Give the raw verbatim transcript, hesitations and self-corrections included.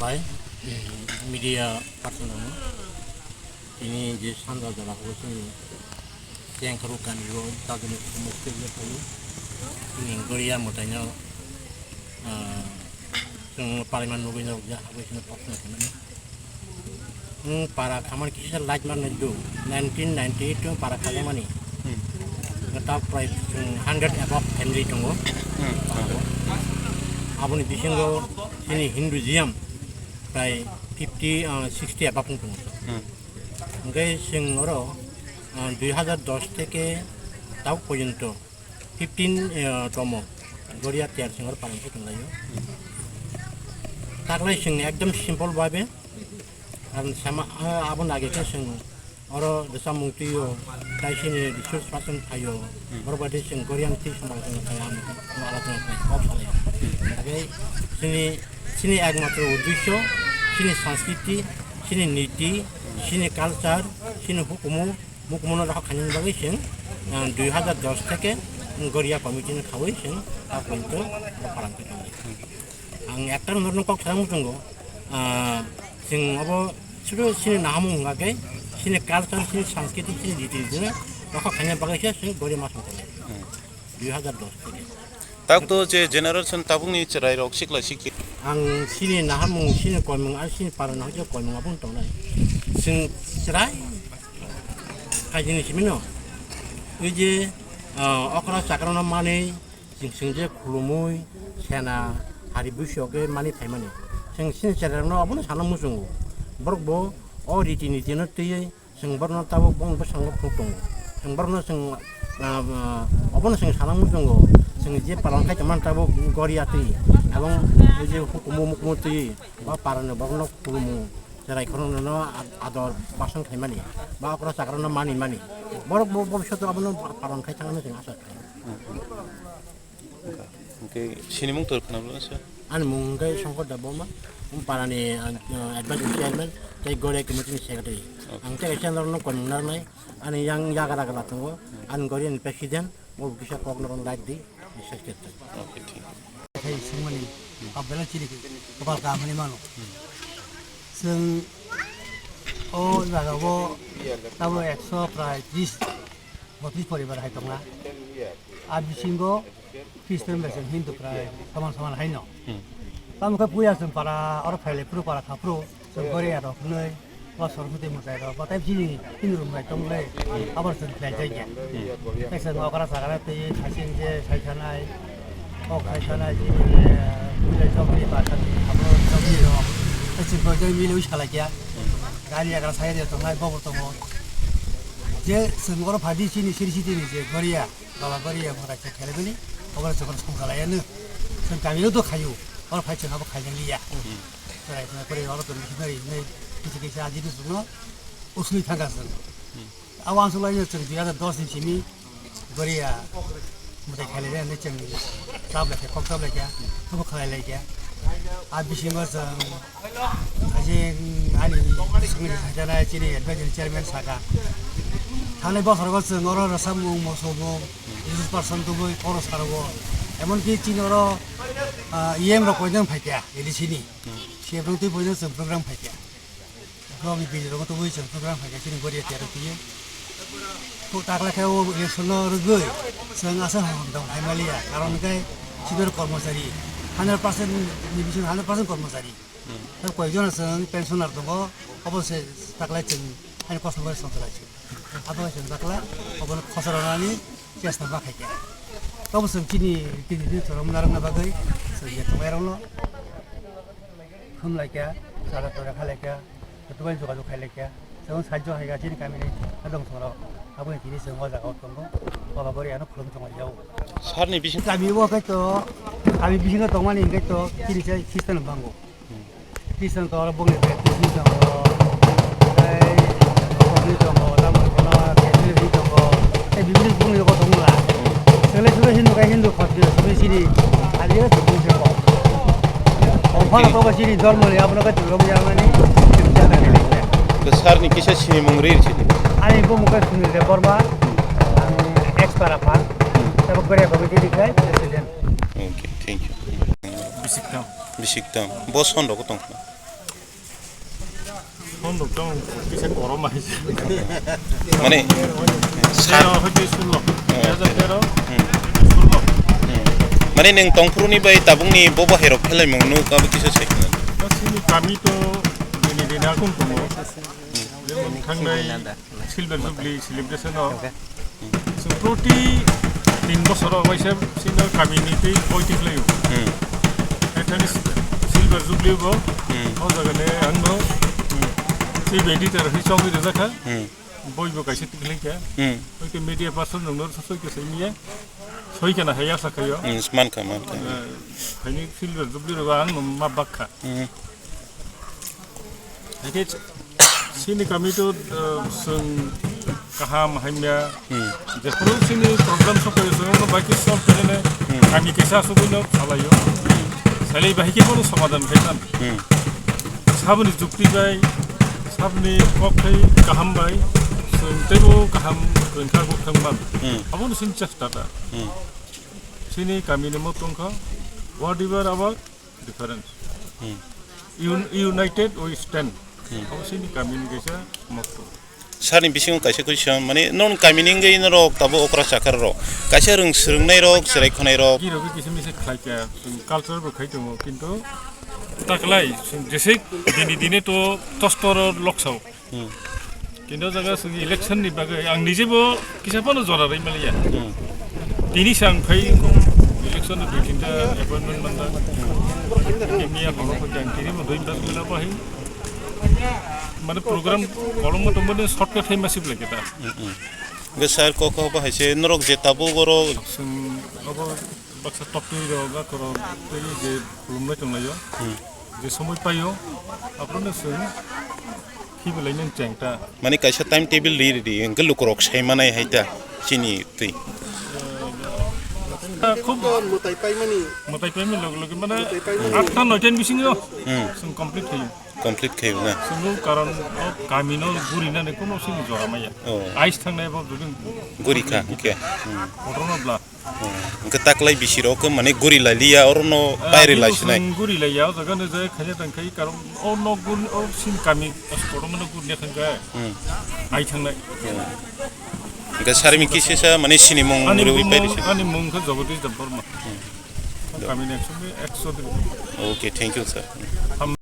Hai, media person rok, tini je sanja jora o chini Chengkharu kami o tajani mukti je phaio, tini Goria mwtaino, ah, chwng pariman nugwi nok ja habwi sino prarthana khaimani. Wng para khamani kisa light man nai do, nineteen ninety-eight o para khajakmani. Hmm. Wng ta prai chwng hundred above family tongo. Hmm. Aboni bisingo chini Hinduism prai fifty, ah, sixty above wng tongo. Hmm. Hwnkhe chwng oro, ah, dui hazar dos theke tabuk porjonto fifteen, eh, tomo Goria ter singor parang khe tonglaio. Taklai chwng ekdom simple babe, ar sama, ah, abo nage khe chwng oro rwchapmung twiyo, tai chini resource person phaio, borok bai chwng Gorian twi samung tangwi khlai ang alachana khlai kok salai. Hwnkhe chini, chini ekmatro uddesho chini sanskriti, chini niti, chini culture, chini hukumu, Mukumuno rok khainani bagwi chwng, ah, dui hazar dos theke Goria committee ni khaui chwng ta pointo bo phalang khe tongo. Ang ekta norno kok thang muchungo, ah, chwng obo sudu chini nahamung hwnga khe chini culture, chini sanskriti, chini riti riti no rok khaina bagwi se chwng Goria masang tongo. Dui hazar dos theke. Tak to je generation tabukni chwrairok sikla sikli. Ang chini nahamung, chini koimung, ar chini parani hokhe koimung aboni tongnai. Chwng chwrai Kaijini simino, ui je, ah, okra chakrano manwi, chwng, chwng je khulumui, sena, hari buisok khe manwi phaimani. Chwng sini cherairokno abono sana muchungo. Borok bo o riti nitino twiwi, chwng borokno tabuk bongni bwskango phunuk tongo. Chwng borokno chwng, ah, ah, obono chwng sana muchungo. Chwng je palan khai tongmani tabuk goria twi, ebong ui je hukumu mukumu twi, ba parani borokno khulumu. Cherai khoroknwino ad-, ador basan khaimani, ba okra chakrano manimani. Borok bo bobishoto abono pa-, paron khai thangna chwng asa khlai. Hwnkhe sinimung tor khna bwla sa? Ani mung hwnkhe Songkor Debbarma, um parani, ah, advisory chairman, tei Goria committee ni secretary. Okay. Ang tei kaisa norokno koimung narwknai, ani yang yagra gra tongo, ani Goria ni president, bo kisa kok norokno light di. Bisas khe tong. Okay, thik. Khai sungmani, abela chiri ki, kapal ka mani mano. Chwng o jaga o tamo ekso prai tris, botris poribar hai tongna. A bisingo Christian bai chwng Hindu prai soman soman hai no. Hmm. Tamo khe puya chwng para, oro phailai phuru para kha phuru. Chwng Goria rok hwnwi, o Saraswati mwtai rok, ba tei chini Hindu rok mwtai tong le, abo chwng khlai jak ya. Tei chwng okra sakra twi saiching je sai thanai, kok sai thanai, chini, eh, bilai chokri, ba chokri, abo chokri rok. Tei chwng koi jai mili wi salai kya. Gari agra sai de tongnai, bobo tongo. Je chwng oro phadi chini siri sitini je Goria. Baba Goria mwtai se khelai bini, obo se chwng songkha lai ya nw. Chwng kami o to khayu, oro phai chwng abo khainai liya. Hmm. Chwrai chwng kore oro to missionary hinwi kisa kisa aji ni chwngno usui thangkha chwng. Hmm. Abo ang chwng lai chwng dui hazar dos ni simi Goria mwtai khelai ya hinwi chwng chap lai kha, kok chap lai kha, thubo khlai lai kha. A bisingo chwng Haji, ani songni sajana chini advisory chairman saka. Thangnai bosorogo chwng oro rwchapmung, mosomung, resource person tubui oro sarogo. Emonki chini oro, ah, E M rok poino phaikha, A D C ni. Hmm. C F rok twi poino chwng program phaikha. Block ni bini rogo tubui chwng program phaikha, chini Goria tiyaro twiwi. Kok takla khe o election no rwgwi chwng aswk hamdong phaimaliya. Karon hwnkhe chini oro kormochari hundred percent ni bisingo hundred percent kormochari. Hmm. Tei koijon chwng pensioner tongo, obo se taklai chwng ani kosto bai songchalai chwng. Abo chwng taklai obono khosor rwnani chesta ma khaikha. Obo chwng chini tini din chwng narwkna bagwi chwng je tongnairokno khumlaikha, sara tora khalaikha, jotobai jogajog khailaikha. Chwng sajjo haikha chini kamini adong songrok. Aboni tini chwng o jaga o tongo. Baba Goria ano khulum chonglai jago. Sarni bising kami o khe to, kami bisingo tongmani hwnkhe to chini se Christian bango. Christian tongo, bongni baptism tongo, tei bongni tongo, tamo kono Catholic tongo, tei bibini bongni rogo tongo la. Chwngno Hindu khe Hindu, Khotri simi sini, ali khe bongni tongo. Ophano tongo chini dormo ni, abono khe chwng romwi jakmani, chwng jaknani. Sarni kisa sinimung rir chini. Ani bumung khe Sunil Debbarma, ang ex para phan, tei Goria committee ni khe president. Okay, thank you. Bisiktam. Bisiktam. Bo son rok tong khna. Phone rok tong kisa korom hai se. Mane, sir. Tero hoi de sullo. Hmm. Tero, tero. Hmm. Sullo. Hmm. Mane nwng tongphuru ni bai tabuk ni bobo herok khelai mung nuk abo kisa sai. Sini kami to dini dini akung tongo. Jemon thangnai Silver Jubilee celebration o chwng proti tin bosor o waisa sino kami ni twi boi tikhlaio. Hmm. At least Silver Jubilee bo Hmm. o jaga le ang no Hmm. twi bedi ter hi chongwi rwjak kha. Hmm. Boi bo kaisa tikhlai kha. Hmm. Hoi khe media person rok no soi khe sai miya. Soi khe na haya sa khayo. Hmm, man kha, man kha. Eh, haini Silver Jubilee rok ang no ma bak kha. Hmm. Haikhe sini kami to, eh, chwng kaham hamya. Hmm. Jephuru sini problem sokoi chwng no bai khe solve khainai Hmm. kami kaisa asugwi no salaio. Salai bai khe bono somadhan khainai. Hmm. Saboni jukti bai, saboni kok khai kaham bai, chwng teibo kaham kwrwngkha, kwrwngkha man. Hmm. Abono sini chesta ta. Hmm. Sini kami ni motong kha, whatever our difference. Hmm. Un-, united we stand. Hmm. Abo sini kami ni kaisa motto. Sir ni bisingo kaisa question, mane non kami ni wngwi norok tabo okra chakar rok. Kaisa rwng swrwngnai rok, chwrai khonai rok. Kiro khe kisa misa khlai kha, chwng culture bo khai tongo, kintu taklai chwng jesek dini dine to tostor loksao. Hmm. Kintu jaga sini election ni bagwi ang nije bo kisa phano jora rai maliya. Hmm. Tini sang phai election ni dui tinta appointment manda. Ini ya kono ko jang tini mo doi das mila bahai. Mane program kolom mo tombo ne shortcut hai masib lagi ta. Hmm, hmm. Ge sir ko ko bahai se norok je tabu goro. Sum abo baksa top tu ro ga koro tei je khulumlai tonglaio. Hmm. Je somoi paio, aphuru no chwng khibilai nang chengta. Mane kaisa time table ri ri, hwnkhe lukurok sai manai hai ta, chini twi. Ah, khub mwtai paimani. Mwtai paimani loge loge mane Mwtai paimani. Atta noita ni bisingo Hmm. chwng complete khayo. Complete khayo na? Chwng karon o kami no guri nani kuno sini jora maya. Oh. Ais thangnai bo jodi Guri kha, hwnkhe. Hmm. Kotorma bla. Hmm. Hwnkhe taklai bisirok khe mane guri lai liya, oro no Ah, pairi lai bini sinai. Sung guri lai ya, o jaga no jai khaina tang khai, karon o nok gun, o sin kami, o spot o mano gun ya thang khai. Hmm. Ai thang nai. Hmm. Hwnkhe sari mi kisi sa mane sini mung Ani rwi bumung, pairi si. Ani mung khe Jagadish Debbarma. Hmm. Kami ni ekshon, ekshon. Okay, thank you, sir. Ham-